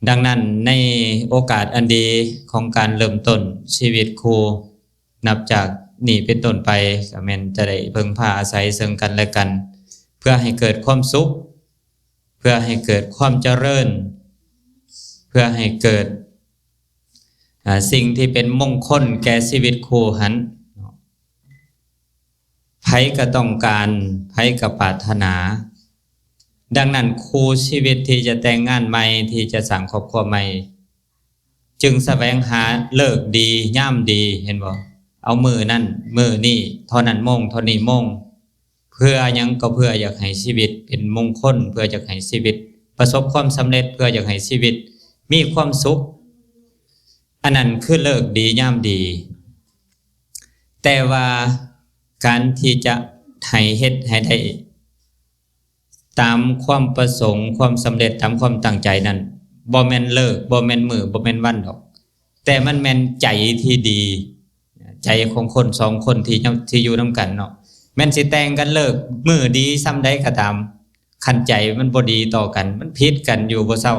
ດັ່ງນັ້ນໃນໂອກາດອັນດີຂອງການເລີ່ມຕົ້ນຊີວິດຄູ່ ນັບຈາກນີ້ເປັນຕົ້ນໄປ ກໍແມ່ນຈະໄດ້ເພິ່ງພາອາໄສເຊິ່ງກັນແລະກັນ ເພື່ອໃຫ້ເກີດຄວາມສຸກ ເພື່ອໃຫ້ເກີດຄວາມຈະເລີນ ເພື່ອໃຫ້ເກີດ ອາ ສິ່ງທີ່ເປັນມົງຄົນແກ່ຊີວິດຄູ່ຫັ້ນ. ໃຜກໍຕ້ອງການ ໃຜກໍປາດຖະໜາ. ດັ່ງນັ້ນ ຄູ່ຊີວິດທີ່ຈະແຕ່ງງານໃໝ່ ທີ່ຈະສ້າງຄອບຄົວໃໝ່ ຈຶ່ງສະແຫວງຫາເລີກດີຍາມດີ ເຫັນບໍ່? ເອົາມື້ນັ້ນມື້ນີ້ ເທົ່ານັ້ນໂມງ ເທົ່ານີ້ໂມງ. ເພື່ອຫຍັງ? ກໍເພື່ອຢາກໃຫ້ຊີວິດເປັນມົງຄົນ ເພື່ອຢາກໃຫ້ຊີວິດປະສົບຄວາມສຳເລັດ ເພື່ອຢາກໃຫ້ຊີວິດມີຄວາມສຸກ. ອັນນັ້ນຄືເລີກດີຍາມດີ. ແຕ່ວ່າການທີ່ຈະໃຫ້ເຮັດໃຫ້ໄດ້ຕາມຄວາມປະສົງ ຄວາມສຳເລັດຕາມຄວາມຕັ້ງໃຈນັ້ນ ບໍ່ແມ່ນເລີກ ບໍ່ແມ່ນມື້ ບໍ່ແມ່ນວັນດອກ ແຕ່ມັນແມ່ນໃຈທີ່ດີ ໃຈຂອງຄົນສອງຄົນທີ່ຍັງ ທີ່ຢູ່ນຳກັນເນາະ. ແມ່ນຊິແຕ່ງກັນເລີກມື້ດີສ່ຳໃດກໍຕາມ ຄັນໃຈມັນບໍ່ດີຕໍ່ກັນ ມັນຜິດກັນຢູ່ບໍ່ເຊົາ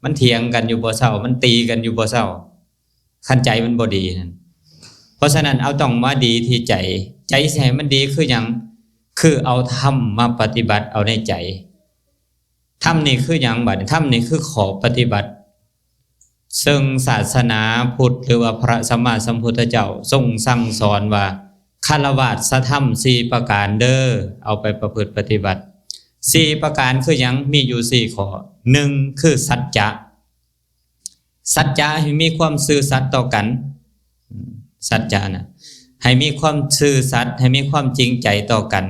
ມັນຖຽງກັນຢູ່ບໍ່ເຊົາ ມັນຕີກັນຢູ່ບໍ່ເຊົາ ຄັນໃຈມັນບໍ່ດີນັ້ນ. ເພາະສະນັ້ນ ເຮົາຕ້ອງມາດີທີ່ໃຈ. ໃຈຊິໃຫ້ມັນດີຄືຫຍັງ? ຄືເອົາທຳມາປະຕິບັດເອົາໃນໃຈ. ທຳນີ້ຄືຫຍັງບາດນີ້? ທຳນີ້ຄືຂໍ້ປະຕິບັດ ເຊິ່ງສາສະໜາພຸດ ຫຼືວ່າພະສຳມາສຳພຸດທະເຈົ້າຊົງສັ່ງສອນວ່າ ຄາລະວາດສະທຳສີ່ປະການເດີ ເອົາໄປປະພຶດປະຕິບັດ. ສີ່ປະການຄືຫຍັງ? ມີຢູ່ສີ່ຂໍ້. ໜຶ່ງ ຄືສັດຈະ. ສັດຈະໃຫ້ມີຄວາມຊື່ສັດຕໍ່ກັນ ສັດຈະນະ ໃຫ້ມີຄວາມຊື່ສັດ ໃຫ້ມີຄວາມຈິງໃຈຕໍ່ກັນ.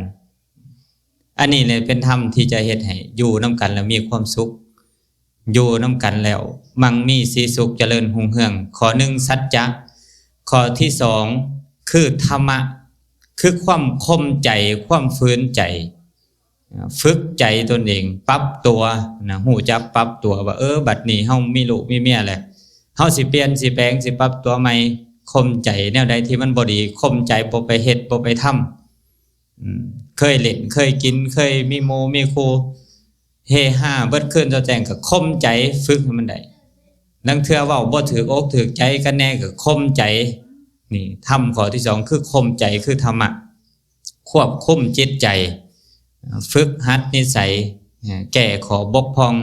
ອັນນີ້ແຫຼະເປັນທຳທີ່ຈະເຮັດໃຫ້ຢູ່ນຳກັນແລ້ວມີຄວາມສຸກ ຢູ່ນຳກັນແລ້ວມັ່ງມີສີສຸກຈະເລີນຮຸ່ງເຮືອງ. ຂໍ້ໜຶ່ງ ສັດຈະ. ຂໍ້ທີສອງ ຄືທຳມະ ຄືຄວາມຂົ່ມໃຈ ຄວາມຝືນໃຈ. ຝຶກໃຈຕົນເອງ ປັບຕົວນະ ຮູ້ຈັກປັບຕົວວ່າ ເອີ ບັດນີ້ເຮົາມີລູກມີເມຍແລ້ວ ເຮົາຊິປ່ຽນ ຊິແປງ ຊິປັບຕົວໃໝ່. ຂົ່ມໃຈແນວໃດທີ່ມັນບໍ່ດີ ຂົ່ມໃຈບໍ່ໄປເຮັດ ບໍ່ໄປທຳ. ອືມ ເຄີຍຫຼິ້ນ ເຄີຍກິນ ເຄີຍມີໝູ່ມີຄູ່ ເຮຮາເບິດຄືນຕົວແຈ້ງ ກໍຂົ່ມໃຈ ຝຶກໃຫ້ມັນໄດ້. ລາງເທື່ອເວົ້າບໍ່ຖືກອົກຖືກໃຈກັນແດ່ ກໍຂົ່ມໃຈ. ນີ້ ທຳຂໍ້ທີສອງ ຄືຂົ່ມໃຈ ຄືທຳມະ. ຄວບຄຸມຈິດໃຈ ຝຶກຫັດນິໄສ ແກ້ຂໍ້ບົກຜ່ອງ.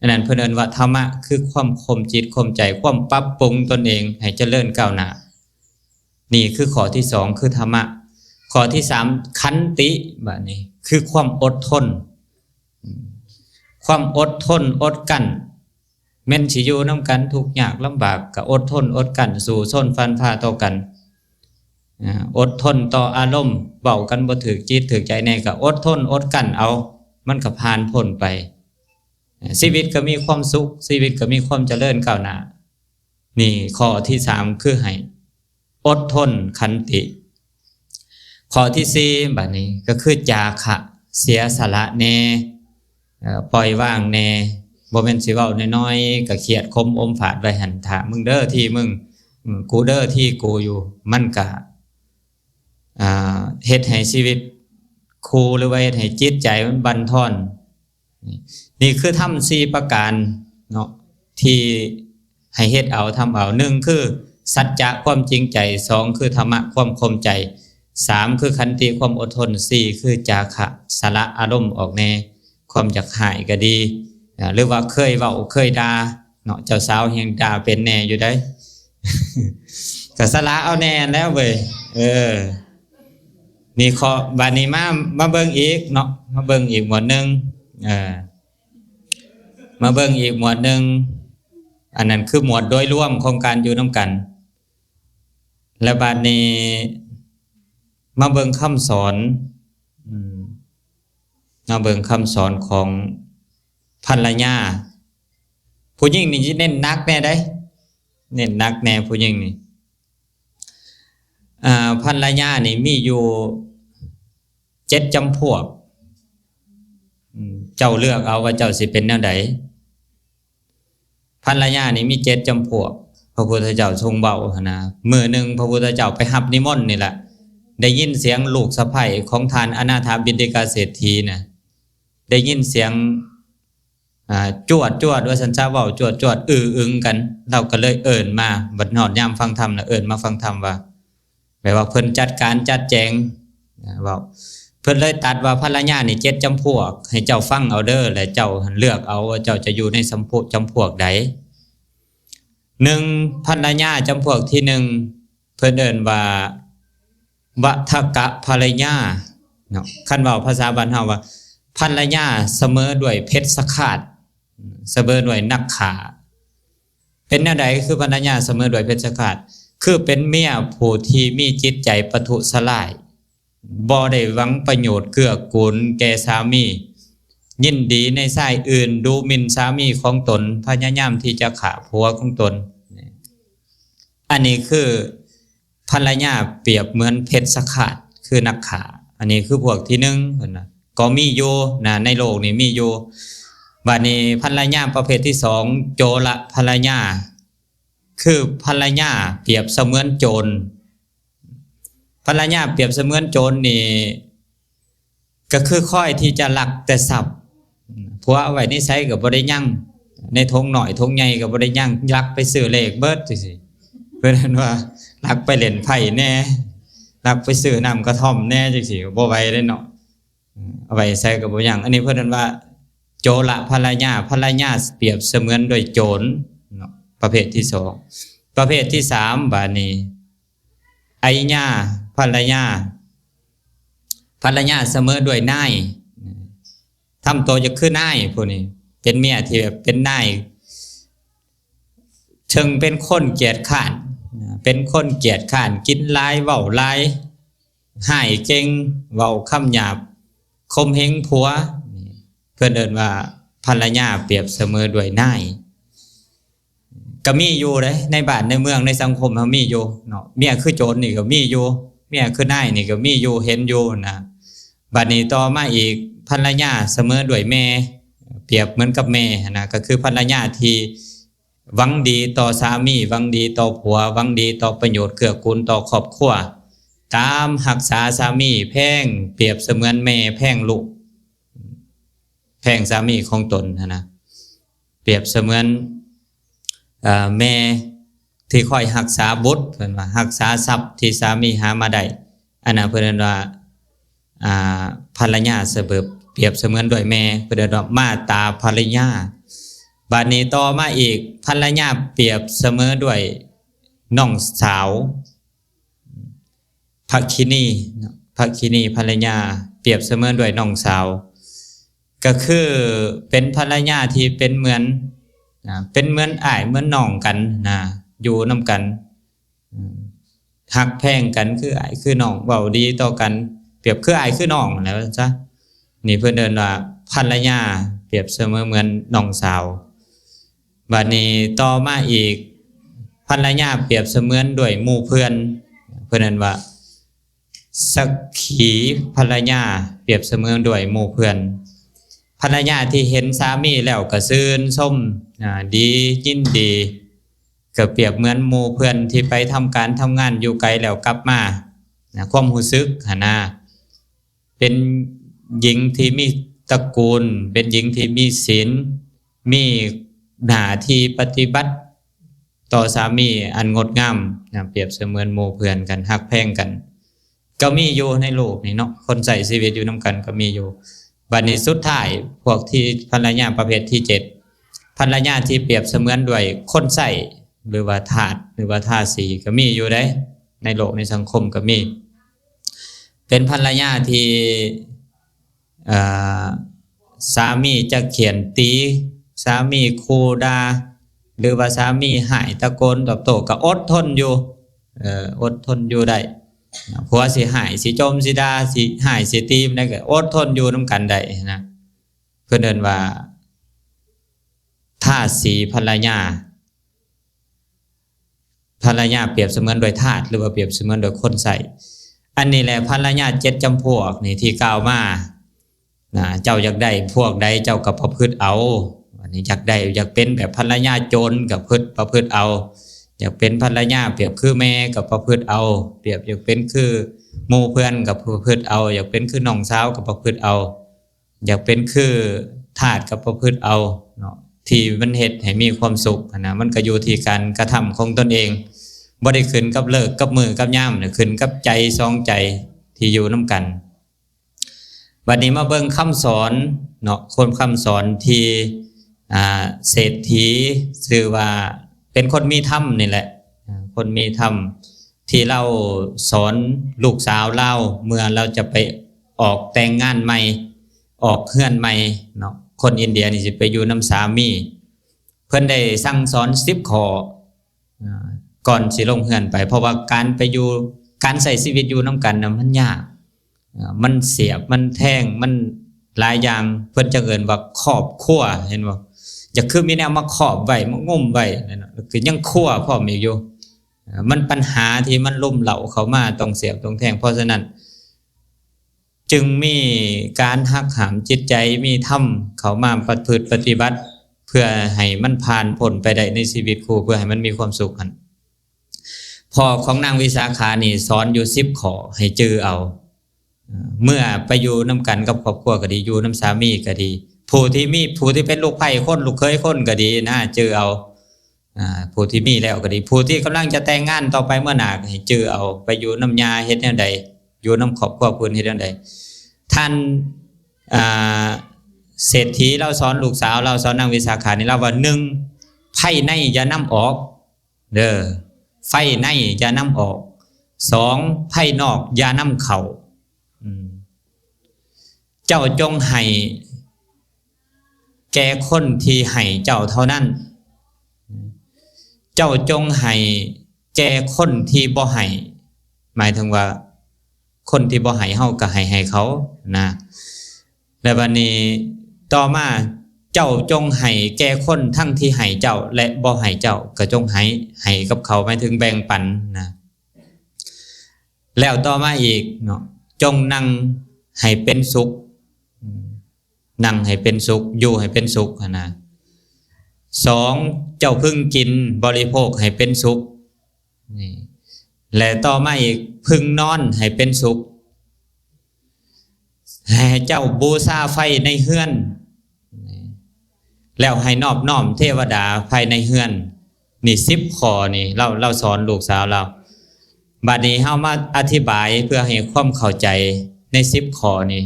ອັນນັ້ນເພິ່ນເອີ້ນວ່າທຳມະ ຄືຄວາມຂົ່ມຈິດຂົ່ມໃຈ ຄວາມປັບປຸງຕົນເອງໃຫ້ຈະເລີນກ້າວໜ້າ. ນີ້ຄືຂໍ້ທີສອງ ຄືທຳມະ. ຂໍ້ທີສາມ ຂັນຕິ ບາດນີ້ຄືຄວາມອົດທົນ. ຄວາມອົດທົນອົດກັ້ນ ແມ່ນຊິຢູ່ນຳກັນທຸກຍາກລຳບາກ ກໍອົດທົນອົດກັ້ນ ສູ້ຊົນຟັນຝ່າຕໍ່ກັນ. ອາ ອົດທົນຕໍ່ອາລົມ ເວົ້າກັນບໍ່ຖືກຈິດຖືກໃຈແດ່ ກໍອົດທົນອົດກັ້ນເອົາ ມັນກໍຜ່ານພົ້ນໄປ. ອາ ຊີວິດກໍມີຄວາມສຸກ ຊີວິດກໍມີຄວາມຈະເລີນກ້າວໜ້າ. ນີ້ຂໍ້ທີສາມ ຄືໃຫ້ ອົດທົນຂັນຕິ. ຂໍ້ທີສີ່ ບາດນີ້ກໍຄືຈາຄະ ເສຍສະຫຼະແດ່ ເອີ ປ່ອຍວາງແດ່. ບໍ່ແມ່ນຊິເວົ້ານ້ອຍໆ ກໍຄຽດຂົມອົມຝາດໄວ້ຫັ້ນ ຖ້າມຶງເດີທີ່ມຶງ ອືມ ກູເດີທີ່ກູຢູ່ ມັນກະ ອ່າ ເຮັດໃຫ້ຊີວິດຄູ່ ຫຼືວ່າເຮັດໃຫ້ຈິດໃຈມັນບັ່ນທອນ. ນີ້ຄືທຳສີ່ປະການເນາະ ທີ່ໃຫ້ເຮັດເອົາທຳເອົາ. ໜຶ່ງຄືສັດຈະຄວາມຈິງໃຈ, ສອງຄືທຳມະຄວາມຂົ່ມໃຈ, ສາມຄືຂັນຕິຄວາມອົດທົນ, ສີ່ຄືຈາຄະສະຫຼະອາລົມອອກແດ່ ຄວາມຢາກຮ້າຍກໍດີ ອາ ຫຼືວ່າເຄີຍເວົ້າເຄີຍດ່າເນາະ, ເຈົ້າສາວແຮ່ງດ່າເປັນແດ່ຢູ່ໃດ ກໍສະຫຼະເອົາແດ່ແລ້ວເວີຍ. ເອີ ນີ້ຂໍ ບາດນີ້ມາ ມາເບິ່ງອີກເນາະ ມາເບິ່ງອີກໝວດໜຶ່ງ ເອີ ມາເບິ່ງອີກໝວດໜຶ່ງ. ອັນນັ້ນຄືໝວດໂດຍລວມຂອງການຢູ່ນຳກັນ. ແລະບາດນີ້ມາເບິ່ງຄຳສອນ ອືມ ມາເບິ່ງຄຳສອນຂອງພັນລະຍາ. ຜູ້ຍິງນີ້ເນັ້ນໜັກແດ່ໃດ໋ ເນັ້ນໜັກແດ່ຜູ້ຍິງນີ້. ອາ ພັນລະຍານີ້ມີຢູ່ເຈັດຈຳພວກ. ອືມ ເຈົ້າເລືອກເອົາວ່າເຈົ້າຊິເປັນແນວໃດ. ພັນລະຍານີ້ມີເຈັດຈຳພວກ ພະພຸດທະເຈົ້າຊົງເວົ້າຫັ້ນນະ. ມື້ໜຶ່ງພະພຸດທະເຈົ້າໄປຮັບນິມົນນີ້ລະ ໄດ້ຍິນສຽງລູກສະໃພ້ຂອງທ່ານອະນາຖະບິນດິກາເສດຖີນະ ໄດ້ຍິນສຽງ ອ່າ ຈວດໆ ວ່າຊັ້ນຊະ ເວົ້າຈວດໆ ອື້ອອຶງກັນ ລາວກໍເລີຍເອີ້ນມາ ບັດຮອດຍາມຟັງທຳລະເອີ້ນມາຟັງທຳວ່າ ແບບວ່າເພິ່ນຈັດການຈັດແຈງ ເວົ້າ ເພິ່ນເລີຍຕັດວ່າພັນລະຍານີ້ເຈັດຈຳພວກ ໃຫ້ເຈົ້າຟັງເອົາເດີ ແລະເຈົ້າຫັ້ນເລືອກເອົາວ່າເຈົ້າຈະຢູ່ໃນຈຳພວກ ຈຳພວກໃດ. ໜຶ່ງ ພັນລະຍາຈຳພວກທີໜຶ່ງ ເພິ່ນເອີ້ນວ່າ ວັດທະກະພັນລະຍາເນາະ ຄັນເວົ້າພາສາບ້ານເຮົາວ່າ ພັນລະຍາສະເໝີດ້ວຍເພັດສະຄາດ ສະເໝີດ້ວຍນັກຂ້າ. ເປັນແນວໃດຄືພັນລະຍາສະເໝີດ້ວຍເພັດສະຄາດ? ຄືເປັນເມຍຜູ້ທີ່ມີຈິດໃຈປະທຸສະລາຍ ບໍ່ໄດ້ຫວັງປະໂຫຍດເກື້ອກູນແກ່ສາມີ, ຍິນດີໃນຊາຍອື່ນ, ດູໝິ່ນສາມີຂອງຕົນ, ພະຍາຍາມທີ່ຈະຂ້າຜົວຂອງຕົນ. ອັນນີ້ຄືພັນລະຍາປຽບເໝືອນເພັດສະຄາດ ຄືນັກຂ້າ. ອັນນີ້ຄືພວກທີໜຶ່ງ ເພິ່ນວ່າ ກໍມີຢູ່ນະ ໃນໂລກນີ້ມີຢູ່. ບາດນີ້ພັນລະຍາປະເພດທີສອງ ໂຈລະພັນລະຍາ ຄືພັນລະຍາປຽບສະເໝືອນໂຈນ. ພັນລະຍາປຽບສະເໝືອນໂຈນນີ້ ກໍຄືຄອຍທີ່ຈະລັກແຕ່ຊັບ ຜົວເອົາໄວ້ໃນໃສກໍບໍ່ໄດ້ຍັງ ໃນຖົງນ້ອຍຖົງໃຫຍ່ກໍບໍ່ໄດ້ຍັງ ລັກໄປຊື້ເລກເບິດຈັ່ງຊີ້. ເພິ່ນເອີ້ນວ່າລັກໄປຫຼິ້ນໄພ້ແດ່ ລັກໄປຊື້ນ້ຳກະທ່ອມແດ່ຈັ່ງຊີ້ ບໍ່ໄຫວເດ້ເນາະ. ເອົາໄວ້ໃສກໍບໍ່ຍັງ. ອັນນີ້ເພິ່ນເອີ້ນວ່າໂຈລະພັນລະຍາ, ພັນລະຍາປຽບສະເໝືອນດ້ວຍໂຈນເນາະ ປະເພດທີສອງ. ປະເພດທີສາມ ບາດນີ້ ໄອຍາພັນລະຍາ, ພັນລະຍາສະເໝີດ້ວຍນາຍ ທຳໂຕຈະຄືນາຍ. ຜູ້ນີ້ເປັນເມຍທີ່ແບບເປັນນາຍ ເຊິ່ງເປັນຄົນກຽດຄ້ານ ເປັນຄົນກຽດຄ້ານ ກິນຫຼາຍ ເວົ້າຫຼາຍ ຮ້າຍເກັ່ງ ເວົ້າຄຳຫຍາບ ຂົ່ມເຫງຜົວ. ເພິ່ນເອີ້ນວ່າພັນລະຍາປຽບສະເໝີດ້ວຍນາຍ. ກໍມີຢູ່ເດ້ ໃນບ້ານໃນເມືອງໃນສັງຄົມເຮົາມີຢູ່ເນາະ. ເມຍຄືໂຈນນີ້ກໍມີຢູ່ ເມຍຄືນາຍນີ້ກໍມີຢູ່ ເຫັນຢູ່ນະ. ບາດນີ້ຕໍ່ມາອີກ ພັນລະຍາສະເໝີດ້ວຍແມ່ ປຽບເໝືອນກັບແມ່ຫັ້ນນະ ກໍຄືພັນລະຍາທີ່ຫວັງດີຕໍ່ສາມີ ຫວັງດີຕໍ່ຜົວ ຫວັງດີຕໍ່ປະໂຫຍດເກື້ອກູນຕໍ່ຄອບຄົວ ຕາມຮັກສາສາມີ ແພງ ປຽບສະເໝືອນແມ່ແພງລູກ ແພງສາມີຂອງຕົນຫັ້ນນະ ປຽບສະເໝືອນ ເອີ ແມ່ທີ່ຄອຍຮັກສາບຸດ ເພິ່ນວ່າຮັກສາຊັບທີ່ສາມີຫາມາໄດ້. ອັນນັ້ນເພິ່ນເອີ້ນວ່າ ອ່າ ພັນລະຍາສະເໝີ ປຽບສະເໝືອນດ້ວຍແມ່ ເພິ່ນເອີ້ນວ່າມາຕາພັນລະຍາ. ບາດນີ້ຕໍ່ມາອີກ ພັນລະຍາປຽບສະເໝີດ້ວຍນ້ອງສາວ ພະຄິນີເນາະ ພະຄິນີພັນລະຍາປຽບສະເໝືອນດ້ວຍນ້ອງສາວ ກໍຄືເປັນພັນລະຍາທີ່ເປັນເໝືອນ ນະ ເປັນເໝືອນອ້າຍເໝືອນນ້ອງກັນນະ ຢູ່ນຳກັນ ອາ ຮັກແພງກັນຄືອ້າຍຄືນ້ອງ ເວົ້າດີຕໍ່ກັນ ປຽບຄືອ້າຍຄືນ້ອງຫັ້ນແຫຼະວ່າຊັ້ນຊະ. ນີ້ເພິ່ນເອີ້ນວ່າພັນລະຍາປຽບສະເໝີເໝືອນນ້ອງສາວ. ບາດນີ້ຕໍ່ມາອີກ ພັນລະຍາປຽບສະເໝືອນດ້ວຍໝູ່ເພື່ອນ ເພິ່ນເອີ້ນວ່າສັກຂີພັນລະຍາ ປຽບສະເໝືອນດ້ວຍໝູ່ເພື່ອນ. ພັນລະຍາທີ່ເຫັນສາມີແລ້ວກໍຊື່ນຊົມ ອາ ດີ ຍິນດີ ກໍປຽບເໝືອນໝູ່ເພື່ອນທີ່ໄປທຳການທຳງານຢູ່ໄກແລ້ວກັບມານະ ຄວາມຮູ້ສຶກຫັ້ນນະ ເປັນຍິງທີ່ມີຕະກູນ ເປັນຍິງທີ່ມີສິນ ມີໜ້າທີ່ປະຕິບັດຕໍ່ສາມີອັນງົດງາມນະ ປຽບສະເໝືອນໝູ່ເພື່ອນກັນ ຮັກແພງກັນ ກໍມີຢູ່ໃນໂລກນີ້ເນາະ ຄົນໃຊ້ຊີວິດຢູ່ນຳກັນກໍມີຢູ່. ບັດນີ້ສຸດທ້າຍ ພວກທີ່ພັນລະຍາປະເພດທີເຈັດ ພັນລະຍາທີ່ປຽບສະເໝືອນດ້ວຍຄົນໃຊ້ ຫຼືວ່າທາດ ຫຼືວ່າທາສີ ກໍມີຢູ່ເດ້ ໃນໂລກໃນສັງຄົມກໍມີ. ເປັນພັນລະຍາທີ່ ເອີ ສາມີຈະຂຽນຕີ ສາມີຂູ່ດ່າ ຫຼືວ່າສາມີຮ້າຍຕະໂກນຕອບໂຕ້ ກໍອົດທົນຢູ່ ເອີ ອົດທົນຢູ່ໄດ້. ຜົວຊິຮ້າຍ ຊິຈົ່ມ ຊິດ່າ ຊິຮ້າຍ ຊິຕີ ມັນກໍອົດທົນຢູ່ນຳກັນໄດ້ນະ. ເພິ່ນເອີ້ນວ່າທາສີພັນລະຍາ. ພັນລະຍາປຽບສະເໝືອນດ້ວຍທາດ ຫຼືວ່າປຽບສະເໝືອນດ້ວຍຄົນໃຊ້. ອັນນີ້ແຫຼະພັນລະຍາເຈັດຈຳພວກນີ້ທີ່ກ່າວມານະ ເຈົ້າຢາກໄດ້ພວກໃດເຈົ້າກໍປະພຶດເອົາ. ອັນນີ້ຢາກໄດ້ ຢາກເປັນແບບພັນລະຍາໂຈນກໍປະພຶດເອົາ, ຢາກເປັນພັນລະຍາປຽບຄືແມ່ກໍປະພຶດເອົາ, ປຽບຢາກເປັນຄືໝູ່ເພື່ອນກໍປະພຶດເອົາ, ຢາກເປັນຄືນ້ອງສາວກໍປະພຶດເອົາ, ຢາກເປັນຄື ທາດກັບປະພຶດເອົາເນາະ ທີ່ມັນເຮັດໃຫ້ມີຄວາມສຸກຫັ້ນນະ ມັນກໍຢູ່ທີ່ການກະທຳຂອງຕົນເອງ ບໍ່ໄດ້ຂຶ້ນກັບເລີກກັບມື້ກັບຍາມນະ ຂຶ້ນກັບໃຈສອງໃຈທີ່ຢູ່ນຳກັນ. ບັດນີ້ມາເບິ່ງຄຳສອນເນາະ ຄົນ ຄຳສອນທີ່ ອ່າ ເສດຖີ ຊື່ວ່າເປັນຄົນມີທຳນີ້ແຫຼະ ອ່າ ຄົນມີທຳ ທີ່ລາວສອນລູກສາວລາວ ເມື່ອລາວຈະໄປອອກແຕ່ງງານໃໝ່ ອອກເຮືອນໃໝ່ເນາະ ຄົນອິນເດຍນີ້ຊິໄປຢູ່ນຳສາມີ ເພິ່ນໄດ້ສັ່ງສອນສິບຂໍ້ ອ່າ ກ່ອນຊິລົງເຮືອນໄປ ເພາະວ່າການໄປຢູ່ ການໃຊ້ຊີວິດຢູ່ນຳກັນນະ ມັນຍາກ ອ່າ ມັນສຽບ ມັນແທງ ມັນຫຼາຍຢ່າງ ເພິ່ນຈັ່ງເອີ້ນວ່າຄອບຄົວ ເຫັນບໍ່? ຢາກຄືມີແນວມາຄອບໄວ້ ມາງຸ້ມໄວ້ນັ້ນນະ ຄືຍັງຄົວພ້ອມອີກຢູ່ ອ່າ ມັນ ປັນຫາທີ່ມັນລຸມເລົ້າເຂົ້າມາ ຕ້ອງສຽບຕ້ອງແທງ. ເພາະສະນັ້ນ ຈຶ່ງມີການຫັກຫ້າມຈິດໃຈ ມີທຳເຂົ້າມາປະພຶດປະຕິບັດ ເພື່ອໃຫ້ມັນຜ່ານພົ້ນໄປໄດ້ໃນຊີວິດຄູ່ ເພື່ອໃຫ້ມັນມີຄວາມສຸກຫັ້ນ. ພໍ່ຂອງນາງວິສາຂານີ້ສອນຢູ່ສິບຂໍ້ໃຫ້ຈື່ເອົາ ເມື່ອໄປຢູ່ນຳກັນກັບຄອບຄົວກໍດີ ຢູ່ນຳສາມີກໍດີ ຜູ້ທີ່ມີ ຜູ້ທີ່ເປັນລູກໃພ້ຄົນ ລູກເຂີຍຄົນກໍດີນະ ຈື່ເອົາ ອ່າ ຜູ້ທີ່ມີແລ້ວກໍດີ ຜູ້ທີ່ກຳລັງຈະແຕ່ງງານຕໍ່ໄປເມື່ອໜ້າກໍໃຫ້ຈື່ເອົາ ໄປຢູ່ນຳຍ່າເຮັດແນວໃດ ຢູ່ນຳຄອບຄົວເພິ່ນເຮັດແນວໃດ. ທ່ານ ອ່າ ເສດຖີລາວສອນລູກສາວລາວ ສອນນາງວິສາຂານີ້ ລາວວ່າ ໜຶ່ງ ພາຍໃນຢ່ານຳອອກເດີ ພາຍໃນຢ່ານຳອອກ ສອງ ພາຍນອກຢ່ານຳເຂົ້າ ອືມ ເຈົ້າຈົ່ງໃຫ້ແກ່ຄົນທີ່ໃຫ້ເຈົ້າເທົ່ານັ້ນ ເຈົ້າຈົ່ງໃຫ້ແກ່ຄົນທີ່ບໍ່ໃຫ້ ໝາຍເຖິງວ່າຄົນທີ່ບໍ່ໃຫ້ເຮົາກໍໃຫ້ ໃຫ້ເຂົານະ. ແລ້ວບັດນີ້ຕໍ່ມາ ເຈົ້າຈົ່ງໃຫ້ແກ່ຄົນທັງທີ່ໃຫ້ເຈົ້າ ແລະ ບໍ່ໃຫ້ເຈົ້າ ກໍຈົ່ງໃຫ້ ໃຫ້ກັບເຂົາ ໝາຍເຖິງແບ່ງປັນນະ. ແລ້ວຕໍ່ມາອີກເນາະ ຈົ່ງນັ່ງໃຫ້ເປັນສຸກ ອືມ ນັ່ງໃຫ້ເປັນສຸກ ຢູ່ໃຫ້ເປັນສຸກຫັ້ນນະ. ສອງ ເຈົ້າເພິ່ງກິນບໍລິໂພກໃຫ້ເປັນສຸກ ນີ້ ແລະ ຕໍ່ມາອີກ ເພິ່ງນອນໃຫ້ເປັນສຸກ ໃຫ້ເຈົ້າບູຊາໄຟໃນເຮືອນ ນີ້ ແລ້ວໃຫ້ນອບນ້ອມເທວະດາພາຍໃນເຮືອນ. ນີ້ສິບຂໍ້ນີ້ ລາວ ລາວສອນລູກສາວລາວ. ບັດນີ້ເຮົາມາອະທິບາຍເພື່ອໃຫ້ຄວາມເຂົ້າໃຈໃນສິບຂໍ້ນີ້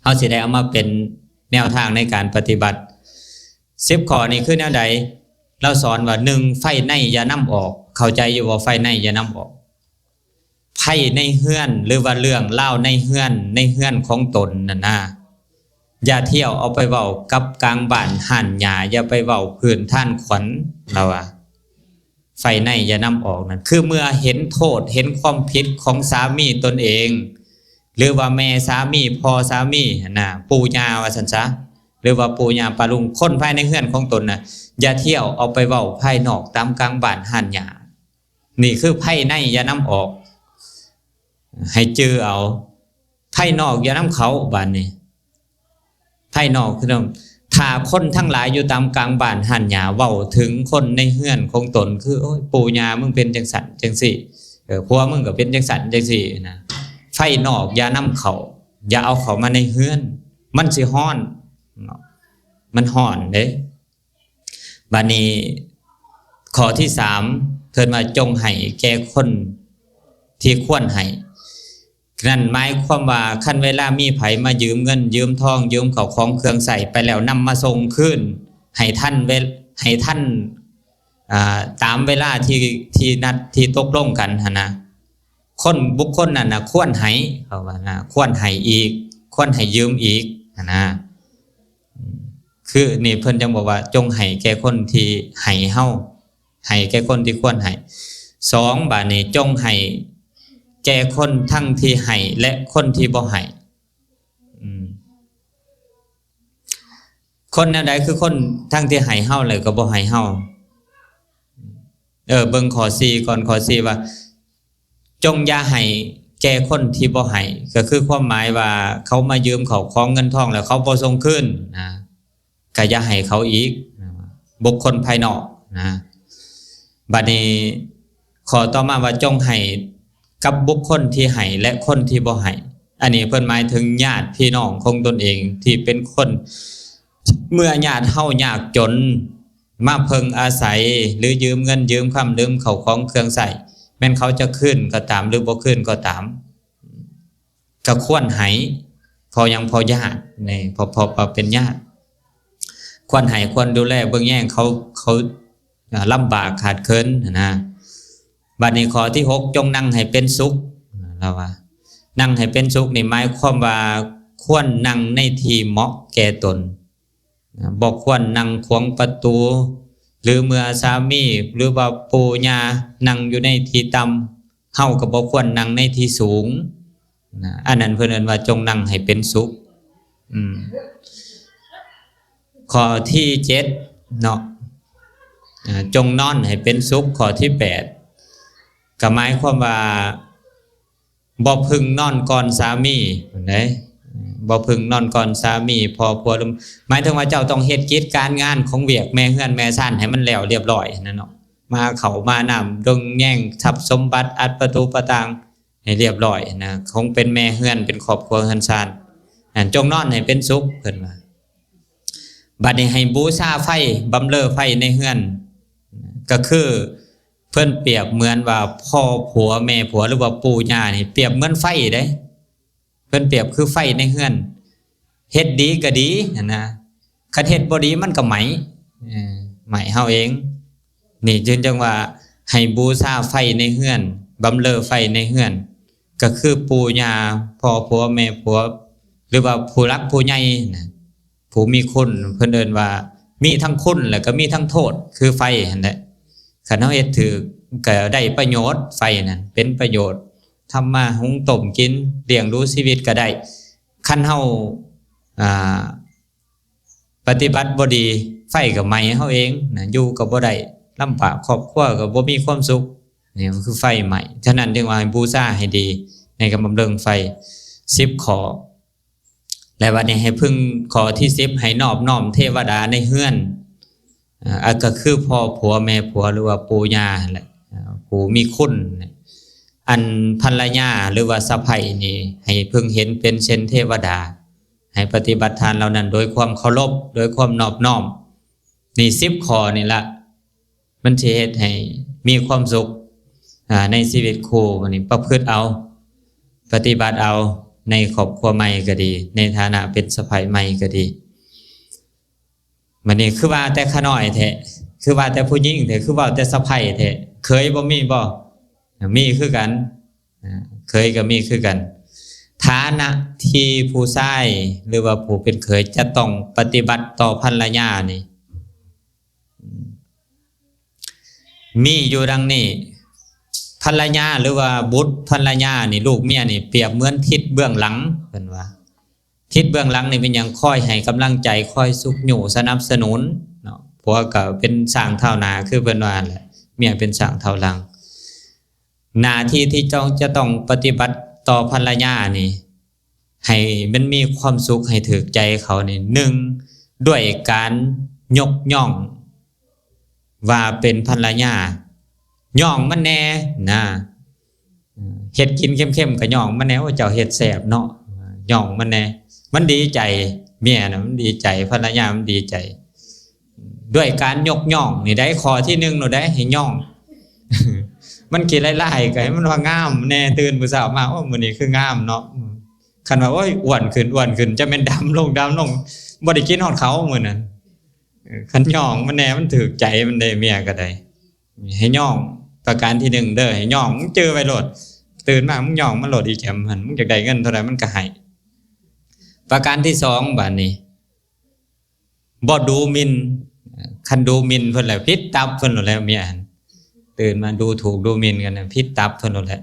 ເຮົາຊິໄດ້ເອົາມາເປັນແນວທາງໃນການປະຕິບັດ. ສິບຂໍ້ນີ້ຄືແນວໃດ? ລາວສອນວ່າ ໜຶ່ງ ພາຍໃນຢ່ານຳອອກ. ເຂົ້າໃຈຢູ່ບໍ່? ພາຍໃນຢ່ານຳອອກ. ພາຍໃນເຮືອນ ຫຼືວ່າເລື່ອງລາວໃນເຮືອນ ໃນເຮືອນຂອງຕົນນັ້ນນະ ຢ່າທ່ຽວເອົາໄປເວົ້າກັບກາງບ້ານຮ້ານຫຍ້າ ຢ່າໄປເວົ້າພື້ນທານຂວັນ ລາວວ່າ ພາຍໃນຢ່ານຳອອກນັ້ນ ຄືເມື່ອເຫັນໂທດ ເຫັນຄວາມຜິດຂອງສາມີຕົນເອງ ຫຼືວ່າແມ່ສາມີ ພໍ່ສາມີຫັ້ນນະ ປູ່ຍ່າວ່າຊັ້ນຊະ ຫຼືວ່າປູ່ຍ່າປ້າລຸງ ຄົນພາຍໃນເຮືອນຂອງຕົນນະ ຢ່າທ່ຽວເອົາໄປເວົ້າພາຍນອກຕາມກາງບ້ານຮ້ານຫຍ້າ. ນີ້ຄືພາຍໃນຢ່ານຳອອກ ໃຫ້ຈື່ເອົາ ພາຍນອກຢ່ານຳເຂົ້າ. ບາດນີ້ພາຍນອກຄື ຖ້າຄົນທັງຫຼາຍຢູ່ຕາມກາງບ້ານຮ້ານຫຍ້າເວົ້າເຖິງຄົນໃນເຮືອນຂອງຕົນ ຄື ໂອ້ຍ ປູ່ຍ່າມຶງເປັນຈັ່ງຊັ້ນຈັ່ງຊີ້ ເອີ ຜົວມຶງກໍເປັນຈັ່ງຊັ້ນຈັ່ງຊີ້ນະ ພາຍນອກຢ່ານຳເຂົ້າ ຢ່າເອົາເຂົ້າມາໃນເຮືອນ ມັນຊິຮ້ອນເນາະ ມັນຮ້ອນເດ້. ບາດນີ້ຂໍ້ທີສາມ ເພິ່ນວ່າ ຈົ່ງໃຫ້ແກ່ຄົນທີ່ຄວນໃຫ້. ນັ້ນໝາຍຄວາມວ່າ ຄັນເວລາມີໃຜມາຢືມເງິນ ຢືມທອງ ຢືມເຂົ້າຂອງເຄື່ອງໃຊ້ໄປແລ້ວ ນຳມາສົ່ງຄືນໃຫ້ທັນເວ ໃຫ້ທັນ ອ່າ ຕາມເວລາທີ່ ທີ່ນັດ ທີ່ຕົກລົງກັນຫັ້ນນະ ຄົນ ບຸກຄົນນັ້ນນະຄວນໃຫ້ ເຂົາວ່ານະ ຄວນໃຫ້ອີກ ຄວນໃຫ້ຢືມອີກຫັ້ນນະ. ຄືນີ້ເພິ່ນຈັ່ງບອກວ່າ ຈົ່ງໃຫ້ແກ່ຄົນທີ່ໃຫ້ເຮົາ ໃຫ້ແກ່ຄົນທີ່ຄວນໃຫ້. ສອງ ບາດນີ້ ຈົ່ງໃຫ້ແກ່ຄົນທັງທີ່ໃຫ້ ແລະ ຄົນທີ່ບໍ່ໃຫ້. ອືມ ຄົນແນວໃດ ຄືຄົນທັງທີ່ໃຫ້ເຮົາ ແລ້ວກໍບໍ່ໃຫ້ເຮົາ? ເອີ ເບິ່ງຂໍ້ສີ່ກ່ອນ ຂໍ້ສີ່ວ່າ ຈົ່ງຢ່າໃຫ້ແກ່ຄົນທີ່ບໍ່ໃຫ້ ກໍຄືຄວາມໝາຍວ່າ ເຂົາມາຢືມເຂົ້າຂອງເງິນທອງແລ້ວເຂົາບໍ່ສົ່ງຄືນນະ ກໍຢ່າໃຫ້ເຂົາອີກ ບຸກຄົນພາຍນອກນະ. ບັດນີ້ຂໍ້ຕໍ່ມາວ່າ ຈົ່ງໃຫ້ກັບບຸກຄົນທີ່ໃຫ້ ແລະ ຄົນທີ່ບໍ່ໃຫ້. ອັນນີ້ເພິ່ນໝາຍເຖິງຍາດພີ່ນ້ອງຂອງຕົນເອງທີ່ເປັນຄົນ ເມື່ອຍາດເຮົາຍາກຈົນມາເພິ່ງອາໄສ ຫຼື ຢືມເງິນຢືມຄຳ ຢືມເຂົ້າຂອງເຄື່ອງໃຊ້ ແມ່ນເຂົາຈະຄືນກໍຕາມ ຫຼື ບໍ່ຄືນກໍຕາມ ກໍຄວນໃຫ້ ເພາະຫຍັງ? ເພາະຍາດນີ້ ເພາະ ເພາະວ່າເປັນຍາດ ຄວນໃຫ້ ຄວນດູແລເບິ່ງແຍງເຂົາ ເຂົາ ອ່າ ລຳບາກຂາດເຂີນຫັ້ນນະ. ບັດນີ້ຂໍ້ທີຫົກ ຈົ່ງນັ່ງໃຫ້ເປັນສຸກ ລາວວ່າ ນັ່ງໃຫ້ເປັນສຸກນີ້ໝາຍຄວາມວ່າຄວນນັ່ງໃນທີ່ເໝາະແກ່ຕົນ ນະ ບໍ່ຄວນນັ່ງຂວາງປະຕູ ຫຼື ເມື່ອສາມີ ຫຼືວ່າປູ່ຍ່ານັ່ງຢູ່ໃນທີ່ຕ່ຳ ເຮົາກໍບໍ່ຄວນນັ່ງໃນທີ່ສູງນະ. ອັນນັ້ນເພິ່ນເອີ້ນວ່າ ຈົ່ງນັ່ງໃຫ້ເປັນສຸກ. ອືມ ຂໍ້ທີເຈັດເນາະ ອ່າ ຈົ່ງນອນໃຫ້ເປັນສຸກ. ຂໍ້ທີແປດ ກໍໝາຍຄວາມວ່າ ບໍ່ເພິ່ງນອນກ່ອນສາມີພຸ້ນເດ້ ບໍ່ເພິ່ງນອນກ່ອນສາມີ ພໍ່ຜົວ ໝາຍເຖິງວ່າເຈົ້າຕ້ອງເຮັດກິດການງານຂອງວຽກແມ່ເຮືອນແມ່ຊານໃຫ້ມັນແລ້ວລຽບລ້ອຍຫັ້ນນະເນາະ ມາເຂົ້າມານ້ຳ ເບິ່ງແຍງຊັບສົມບັດ ອັດປະຕູປະຕ່າງໃຫ້ລຽບລ້ອຍນະ ຄົງເປັນແມ່ເຮືອນ ເປັນຄອບຄົວເຮືອນຊານ ອັນ ຈົ່ງນອນໃຫ້ເປັນສຸກ ເພິ່ນວ່າ. ບັດນີ້ໃຫ້ບູຊາໄຟ ບຳເລີໄຟໃນເຮືອນ ກໍຄືເພິ່ນປຽບເໝືອນວ່າພໍ່ຜົວແມ່ຜົວ ຫຼືວ່າປູ່ຍ່ານີ້ ປຽບເໝືອນໄຟເດ້ ເພິ່ນປຽບຄືໄຟໃນເຮືອນ ເຮັດດີກໍດີຫັ້ນນະ ຄັນເຮັດບໍ່ດີມັນກໍໄໝ້ ເອີ ໄໝ້ເຮົາເອງ. ນີ້ຈຶ່ງຈັ່ງວ່າໃຫ້ບູຊາໄຟໃນເຮືອນ ບຳເລີໄຟໃນເຮືອນ ກໍຄືປູ່ຍ່າ ພໍ່ຜົວແມ່ຜົວ ຫຼືວ່າຜູ້ຫຼັກຜູ້ໃຫຍ່ນະ ຜູ້ມີຄຸນ ເພິ່ນເອີ້ນວ່າມີທັງຄຸນ ແລ້ວກໍມີທັງໂທດ ຄືໄຟຫັ້ນແຫຼະ. ຄັນເຮົາເຮັດຖືກກໍໄດ້ປະໂຫຍດ ໄຟນັ້ນເປັນປະໂຫຍດ ທຳມາຫຸງຕົ້ມກິນ ລ້ຽງດູຊີວິດກໍໄດ້. ຄັນເຮົາ ອ່າ ປະຕິບັດບໍ່ດີ ໄຟກໍໄໝ້ເຮົາເອງນະ ຢູ່ກໍບໍ່ໄດ້ ລຳບາກ ຄອບຄົວກໍບໍ່ມີຄວາມສຸກ ນີ້ກໍຄືໄຟໄໝ້. ສະນັ້ນຈຶ່ງວ່າໃຫ້ບູຊາໃຫ້ດີ ໃນການບຳເລິງໄຟ ສິບຂໍ້. ແລະ ບັດນີ້ໃຫ້ເພິ່ງຂໍ້ທີສິບ ໃຫ້ນອບນ້ອມເທວະດາໃນເຮືອນ ອ່າ ກໍຄືພໍ່ຜົວແມ່ຜົວ ຫຼືວ່າປູ່ຍ່າຫັ້ນແຫຼະ ອ່າ ຜູ້ມີຄຸນ. ອັນພັນລະຍາ ຫຼືວ່າສະໃພ້ນີ້ ໃຫ້ເພິ່ງເຫັນເປັນເຊັ່ນເທວະດາ ໃຫ້ປະຕິບັດທ່ານເຫຼົ່ານັ້ນໂດຍຄວາມເຄົາລົບ ໂດຍຄວາມນອບນ້ອມ. ນີ້ສິບຂໍ້ນີ້ລະ ມັນຊິເຮັດໃຫ້ມີຄວາມສຸກ ອ່າ ໃນຊີວິດຄູ່. ບັດນີ້ປະພຶດເອົາ ປະຕິບັດເອົາ ໃນຄອບຄົວໃໝ່ກໍດີ ໃນຖານະເປັນສະໃພ້ໃໝ່ກໍດີ. ບັດນີ້ຄືວ່າແຕ່ຂະນ້ອຍແທ້ ຄືວ່າແຕ່ຜູ້ຍິງແທ້ ຄືເວົ້າແຕ່ສະໃພ້ແທ້ ເຂີຍບໍ່ມີບໍ່? ມີຄືກັນ ອ່າ ເຂີຍກໍມີຄືກັນ. ຖານະທີ່ຜູ້ຊາຍ ຫຼືວ່າຜູ້ເປັນເຂີຍ ຈະຕ້ອງປະຕິບັດຕໍ່ພັນລະຍານີ້ ມີຢູ່ດັ່ງນີ້. ພັນລະຍາ ຫຼືວ່າບຸດພັນລະຍານີ້ ລູກເມຍນີ້ ປຽບເໝືອນທິດເບື້ອງຫຼັງ ເພິ່ນວ່າ. ທິດເບື້ອງຫຼັງນີ້ເປັນຫຍັງ? ຄອຍໃຫ້ກຳລັງໃຈ ຄອຍຊຸກຍູ້ສະໜັບສະໜູນເນາະ. ຜົວກໍເປັນຊ້າງທ້າວໜ້າ ຄືເພິ່ນວ່າຫັ້ນແຫຼະ ເມຍເປັນຊ້າງທ້າວຫຼັງ. ໜ້າທີ່ທີ່ເຈົ້າຈະຕ້ອງປະຕິບັດຕໍ່ພັນລະຍານີ້ ໃຫ້ມັນມີຄວາມສຸກ ໃຫ້ຖືກໃຈເຂົານີ້ ໜຶ່ງ ດ້ວຍການຍົກຍ້ອງວ່າເປັນພັນລະຍາ ຍ້ອງມັນແດ່ນະ. ເຮັດກິນເຄັມໆກໍຍ້ອງມັນແດ່ ໂອ້ ເຈົ້າເຮັດແຊບເນາະ ຍ້ອງມັນແດ່. ມັນດີໃຈ ເມຍນະມັນດີໃຈ ພັນລະຍາມັນດີໃຈ ດ້ວຍການຍົກຍ້ອງນີ້ໄດ໋. ຂໍ້ທີໜຶ່ງໂລດໄດ໋ ໃຫ້ຍ້ອງ ມັນຂີ້ຮ້າຍໆ ກໍໃຫ້ມັນວ່າງາມແດ່. ຕື່ນມື້ເຊົ້າມາ ໂອ້ ມື້ນີ້ຄືງາມເນາະ. ຄັນວ່າ ໂອ້ຍ ອ້ວນຂຶ້ນ ອ້ວນຂຶ້ນ ຈະແມ່ນດຳລົງ ດຳລົງ ບໍ່ໄດ້ກິນຮອດເຂົ້າມື້ນັ້ນ. ເອີ ຄັນຍ້ອງມັນແດ່ ມັນຖືກໃຈມັນເດ້ ເມຍກໍໄດ້. ໃຫ້ຍ້ອງປະການທີໜຶ່ງເດີ ໃຫ້ຍ້ອງ ມຶງຈື່ໄວ້ໂລດ. ຕື່ນມາ ມຶງຍ້ອງມັນໂລດ ອີແຈມຫັ້ນ ມຶງຢາກໄດ້ເງິນເທົ່າໃດມັນກໍໃຫ້. ປະການທີສອງ ບາດນີ້ ບໍ່ດູໝິ່ນ. ຄັນດູໝິ່ນເພິ່ນແລ້ວ ຜິດຕັບເພິ່ນໂລດແຫຼະ ເມຍຫັ້ນ. ຕື່ນມາດູຖູກດູໝິ່ນກັນນະ ຜິດຕັບເພິ່ນໂລດແຫຼະ.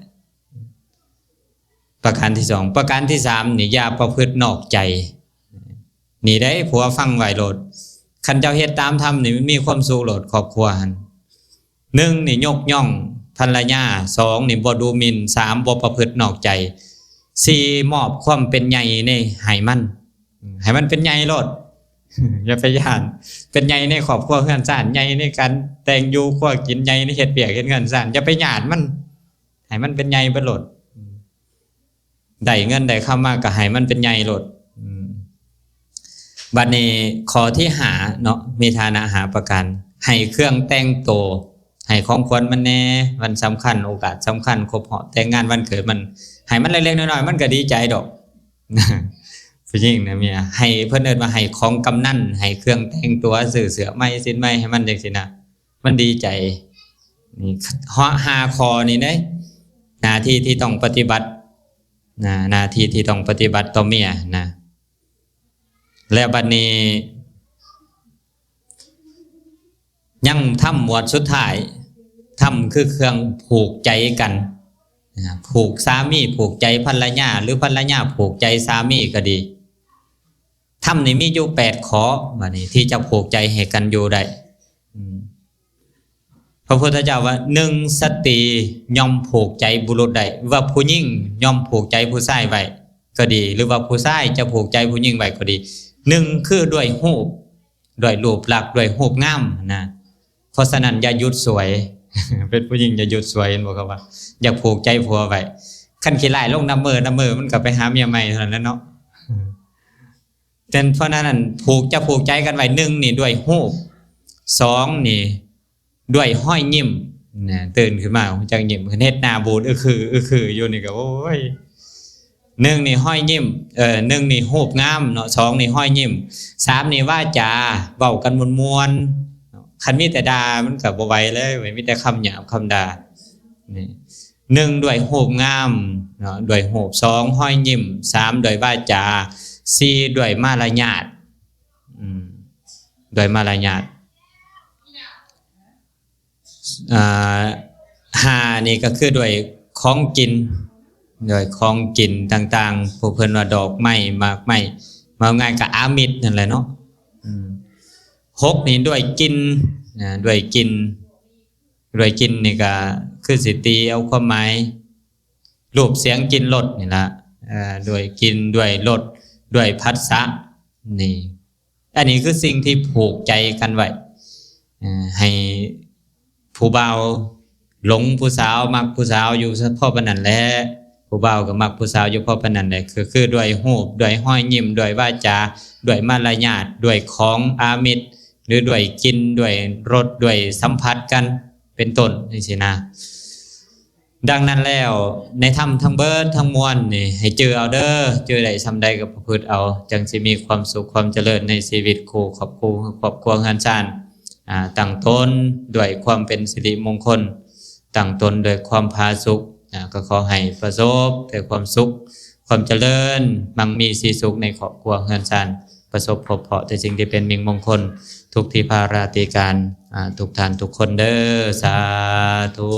ປະການທີສອງ. ປະການທີສາມນີ້ ຢ່າປະພຶດນອກໃຈ. ນີ້ໄດ໋ ຜົວຟັງໄວ້ໂລດ ຄັນເຈົ້າເຮັດຕາມທຳນີ້ ມັນມີຄວາມສຸກໂລດ ຄອບຄົວຫັ້ນ. ໜຶ່ງນີ້ ຍົກຍ້ອງພັນລະຍາ, ສອງນີ້ ບໍ່ດູໝິ່ນ, ສາມ ບໍ່ປະພຶດນອກໃຈ, ສີ່ ມອບຄວາມເປັນໃຫຍ່ໃນ ໃຫ້ມັນ ໃຫ້ມັນເປັນໃຫຍ່ໂລດ ຢ່າໄປຢ້ານ ເປັນໃຫຍ່ໃນຄອບຄົວເຮືອນຊານ, ໃຫຍ່ໃນການແຕ່ງຢູ່ຄົວກິນ, ໃຫຍ່ໃນເຮັດວຽກເຮັດເຮືອນຊານ, ຢ່າໄປຍາດມັນ ໃຫ້ມັນເປັນໃຫຍ່ໄປໂລດ. ໄດ້ເງິນໄດ້ຄຳມາກໍໃຫ້ມັນເປັນໃຫຍ່ໂລດ. ອືມ ບັດນີ້ຂໍ້ທີຫ້າເນາະ ມີຖານະຫ້າປະການ ໃຫ້ເຄື່ອງແຕ່ງໂຕ ໃຫ້ຂອງຂວັນມັນແດ່ ວັນສຳຄັນ ໂອກາດສຳຄັນ ຄົບຮອບແຕ່ງງານ ວັນເກີດມັນ ໃຫ້ມັນເລັກໆນ້ອຍໆ ມັນກໍດີໃຈດອກ ຜູ້ຍິງນະເມຍ ໃຫ້ ເພິ່ນເອີ້ນວ່າໃຫ້ຂອງກຳນັນ ໃຫ້ເຄື່ອງແຕ່ງຕົວ ຊື້ເສື້ອໃໝ່ ສິ້ນໃໝ່ໃຫ້ມັນ ຈັ່ງຊີ້ນະ ມັນດີໃຈ. ນີ້ ຫ້າຂໍ້ນີ້ເດ້ ໜ້າທີ່ທີ່ຕ້ອງປະຕິບັດນະ ໜ້າທີ່ທີ່ຕ້ອງປະຕິບັດຕໍ່ເມຍນະ. ແລ້ວບັດນີ້ ຍັງທຳໝວດສຸດທ້າຍ ທຳຄືເຄື່ອງຜູກໃຈກັນນະ ຜູກສາມີຜູກໃຈພັນລະຍາ ຫຼືພັນລະຍາຜູກໃຈສາມີກໍດີ. ທຳນີ້ມີຢູ່ແປດຂໍ້ ບັດນີ້ ທີ່ຈະຜູກໃຈໃຫ້ກັນຢູ່ໄດ້. ອືມ ພະພຸດທະເຈົ້າວ່າ ໜຶ່ງ ສະຕີຍ່ອມຜູກໃຈບຸລຸດໄດ້ ວ່າຜູ້ຍິງຍ່ອມຜູກໃຈຜູ້ຊາຍໄວ້ກໍດີ ຫຼືວ່າຜູ້ຊາຍຈະຜູກໃຈຜູ້ຍິງໄວ້ກໍດີ ໜຶ່ງ ຄືດ້ວຍຮູບ ດ້ວຍຮູບລັກ ດ້ວຍຮູບງາມນະ. ເພາະສະນັ້ນຢ່າຢຸດສວຍ ເປັນຜູ້ຍິງຢ່າຢຸດສວຍ ເຫັນບໍ່ ເຂົາວ່າ ຢາກຜູກໃຈຜົວໄວ້ ຄັນຂີ້ຮ້າຍລົງນຳມື້ ນຳມື້ມັນກໍໄປຫາເມຍໃໝ່ເທົ່ານັ້ນແຫຼະເນາະ. ແຕ່ເພາະນັ້ນ ຜູກ ຈະຜູກໃຈກັນໄວ້ ໜຶ່ງນີ້ດ້ວຍຮູບ ສອງນີ້ດ້ວຍຮອຍຍິ້ມນະ ຕື່ນຂຶ້ນມາຮູ້ຈັກຍິ້ມ ຄັນເຮັດໜ້າບູດອຶຄື ອຶຄືຢູ່ນີ້ກໍ ໂອ້ຍ ໜຶ່ງນີ້ຮອຍຍິ້ມ ເອີ ໜຶ່ງນີ້ຮູບງາມເນາະ ສອງນີ້ຮອຍຍິ້ມ ສາມນີ້ວາຈາ ເວົ້າກັນມ່ວນໆ ຄັນມີແຕ່ດ່າມັນກໍບໍ່ໄຫວເລີຍ ມີແຕ່ຄຳຫຍາບຄຳດ່ານີ້. ໜຶ່ງ ດ້ວຍຮູບງາມເນາະ ດ້ວຍຮູບ ສອງ ຮອຍຍິ້ມ ສາມ ດ້ວຍວາຈາ ສີ່ ດ້ວຍມາລະຍາດ ອືມ ດ້ວຍມາລະຍາດ ອ່າ ຫ້ານີ້ກໍຄືດ້ວຍຂອງກິນ ດ້ວຍຂອງກິນຕ່າງໆ ພວກເພິ່ນວ່າດອກໄມ້ ໝາກໄມ້ ເວົ້າງ່າຍກໍອາມິດນັ້ນແຫຼະເນາະ ອືມ ຫົກນີ້ດ້ວຍກິ່ນນະ ດ້ວຍກິ່ນ ດ້ວຍກິ່ນນີ້ກໍຄືຊິຕີເອົາຄວາມໝາຍ ຮູບ ສຽງ ກິ່ນ ລົດນີ້ລະ ເອີ ດ້ວຍກິ່ນ ດ້ວຍລົດ ດ້ວຍພັດສະນີ້ ອັນນີ້ຄືສິ່ງທີ່ຜູກໃຈກັນໄວ້ ເອີ ໃຫ້ຜູ້ບ່າວຫຼົງຜູ້ສາວ ມັກຜູ້ສາວຢູ່ສະເພາະປານນັ້ນແຫຼະ ຜູ້ບ່າວກໍມັກຜູ້ສາວຢູ່ເພາະປານນັ້ນແຫຼະ ກໍຄືດ້ວຍຮູບ ດ້ວຍຮອຍຍິ້ມ ດ້ວຍວາຈາ ດ້ວຍມາລະຍາດ ດ້ວຍຂອງອາມິດ ຫຼືດ້ວຍກິ່ນ ດ້ວຍລົດ ດ້ວຍສຳຜັດກັນ ເປັນຕົ້ນ ຈັ່ງຊີ້ນະ. ດັ່ງນັ້ນແລ້ວ ໃນທຳທັງເບິດທັງມວນນີ້ ໃຫ້ຈື່ເອົາເດີ ຈື່ໄດ້ຊ່ຳໃດກໍປະພຶດເອົາ ຈັ່ງຊິມີຄວາມສຸກຄວາມຈະເລີນໃນຊີວິດ ຄູ່ຄອບຄູ່ ຄອບຄົວເຮືອນຊານ ອາ ຕັ້ງຕົນດ້ວຍຄວາມເປັນສິລິມົງຄົນ ຕັ້ງຕົນດ້ວຍຄວາມຜາສຸກ ອາ ກໍຂໍໃຫ້ປະສົບແຕ່ຄວາມສຸກ ຄວາມຈະເລີນ ມັ່ງມີສີສຸກໃນຄອບຄົວເຮືອນຊານ ປະສົບພົບເພາະແຕ່ສິ່ງທີ່ເປັນມິ່ງມົງຄົນ ທຸກທີ່ພາລາຕິການ ອາ ທຸກທ່ານທຸກຄົນເດີ ສາທຸ.